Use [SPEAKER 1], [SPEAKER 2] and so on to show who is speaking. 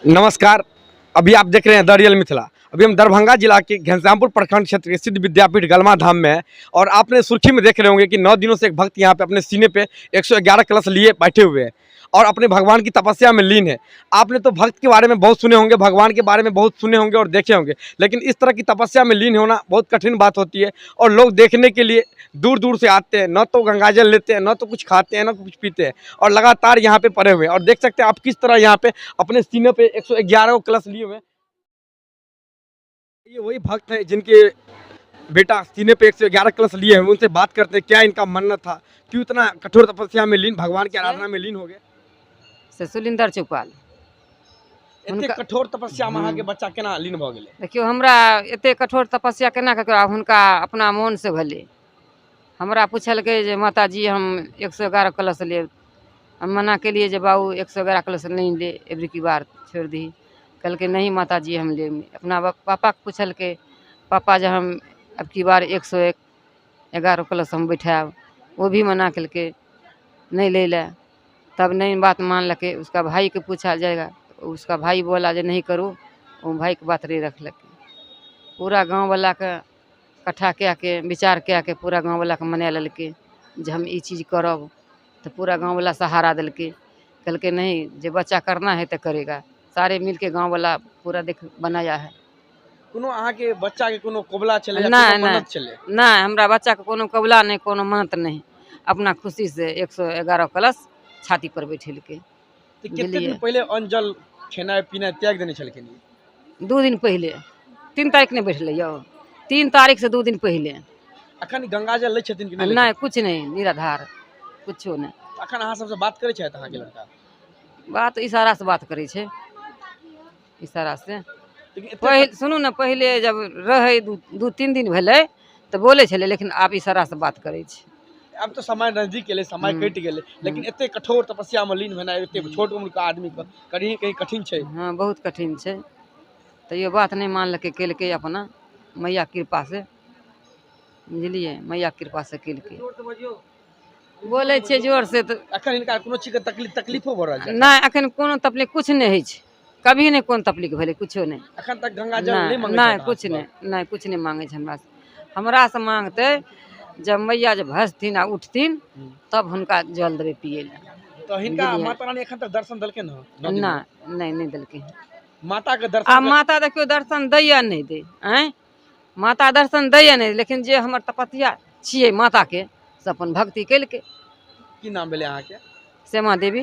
[SPEAKER 1] नमस्कार, अभी आप देख रहे हैं द रियल मिथिला। अभी हम दरभंगा जिला के घनश्यामपुर प्रखंड क्षेत्र के सिद्ध विद्यापीठ गलमा धाम में है और आपने सुर्खी में देख रहे होंगे कि 9 दिनों से एक भक्त यहाँ पे अपने सीने पे 111 कलश लिए बैठे हुए हैं और अपने भगवान की तपस्या में लीन है। आपने तो भक्त के बारे में बहुत सुने होंगे, भगवान के बारे में बहुत सुने होंगे और देखे होंगे, लेकिन इस तरह की तपस्या में लीन होना बहुत कठिन बात होती है और लोग देखने के लिए दूर दूर से आते हैं। न तो गंगाजल लेते हैं, न तो कुछ खाते हैं, न कुछ पीते हैं और लगातार यहाँ पे पड़े हुए हैं। और देख सकते हैं आप किस तरह यहाँ पे अपने सीने पे 111 कलश लिए हुए हैं। ये वही भक्त हैं जिनके बेटा सीने पे 111 कलश लिए हैं। उनसे बात करते हैं, क्या इनका मन्नत था, क्यों इतना कठोर तपस्या में लीन, भगवान की आराधना में लीन हो गए।
[SPEAKER 2] से सुलिंदर चौपाल।
[SPEAKER 1] एते कठोर तपस्या में अहाँके बच्चा केना लीन भऽ गेलै?
[SPEAKER 2] देखियौ, हमरा एते कठोर तपस्या केना कऽ आब हुनका अपना मोनसँ भेलै। हमरा पुछलकै जे माताजी, हम 111 कलश लेब। हम मना केलियै जे बाबू, 111 कलश नहि ले, एबरी की बार छोड़ि दही। कहलकै, नहीं माताजी, हम लेब। अपना पापाके पुछलकै, पापा, जे हम अब की बार 111 कलश हम बैठायब। ओ भी मना केलकै नहीं लै लए। तब नहीं बात मानलकै। उसका भाई के पूछा जाएगा, उसका भाई बोला जे नहीं करो। ओ भाईके बात नहीं रखलकै। पूरा गाँववलाके इकट्ठा कए के, विचार कए के, पूरा गाँववलाके मना लेलकै जे हम ई चीज करब, तऽ पूरा गाँववला सहारा देलकै। कहलकै, नहीं, जे बच्चा करना है तऽ करेगा। सारे मिलके गाँववला पूरा देख बनाया है।
[SPEAKER 1] कोनो अहाँके बच्चा के कोनो कबुला छलै या
[SPEAKER 2] नहि,
[SPEAKER 1] कोनो
[SPEAKER 2] नहि।
[SPEAKER 1] मन्नत छलै?
[SPEAKER 2] नहि, हमरा बच्चाके कोनो कबुला नहि, कोनो मन्नत नहि। अपना खुशीसँ 111 कलश छाती पर बैठेलकै।
[SPEAKER 1] तऽ कते दिन
[SPEAKER 2] बुझलियै।
[SPEAKER 1] पहिले अन्न जल खेनाइ पिनाइ त्यागि देने छलखिन ई?
[SPEAKER 2] 2 दिन पहिले। 3 तारीख नहि बैठलै यौ, 3 तारीखसँ 2 दिन पहिले।
[SPEAKER 1] अखन गंगाजल लै छथिन कि नहि लै
[SPEAKER 2] नहि, कुछ नहि, निराधार, कुछो नहि।
[SPEAKER 1] छथिन? अखन अहाँ सबसँ बात करै छथि अहाँके लड़का?
[SPEAKER 2] बात इशारासँ बात करै छै, इशारासँ।
[SPEAKER 1] लेकिन एते
[SPEAKER 2] पहिल सुनू ने, पहिले जब रहै, 2-3 दिन भेलै तऽ बोलै छलै, लेकिन आब इशारासँ बात करै छै।
[SPEAKER 1] आब तऽ समय नजदीक एलै, समय कटि गेलै, लेकिन एते कठोर तपस्या मे लीन भेनाइ एते छोट उम्र के आदमी के कहीं कहीं कठिन छै।
[SPEAKER 2] हँ, बहुत कठिन छै। तैयो बात नहि मानलकै, केलकै अपना मैयाके कृपासँ, बुझलियै? मैयाके कृपासँ केलकै। बोलै छियै जोरसँ तऽ।
[SPEAKER 1] अखन हिनका कोनो चीज के तकलीफो भऽ रहल छै?
[SPEAKER 2] नहि, एखन कोनो तकलीफ कुछ नहि होइ छै। कभी नहि कोनो तकलीफ भेलै, कुछो नहि।
[SPEAKER 1] अखन तक गंगाजल नहि
[SPEAKER 2] नहि।
[SPEAKER 1] मंगै
[SPEAKER 2] नहि।
[SPEAKER 1] छथि
[SPEAKER 2] कुछ
[SPEAKER 1] अहाँ?
[SPEAKER 2] नहि, नहि, कुछ नहि मांगै छै हमरासँ। हमरासँ मांगतै जब मैया जे भसथिन आ उठथिन, तब हुनका जल देबै पियै लए।
[SPEAKER 1] तऽ हिनका
[SPEAKER 2] बुझलियै।
[SPEAKER 1] माता रानी एखन तक दर्शन देलखिन हँ 9 दिन मे?
[SPEAKER 2] नहि, नहि, नहि देलकै।
[SPEAKER 1] माता के दर्शन
[SPEAKER 2] आ माता देखियौ, दर्शन दैया नहि दै। आँय, माता दर्शन दैया नहि, लेकिन जे हमर तपस्या छियै माताके, से अपन भक्ति केलकै।
[SPEAKER 1] की नाम भेलै अहाँके?
[SPEAKER 2] श्यामा देवी।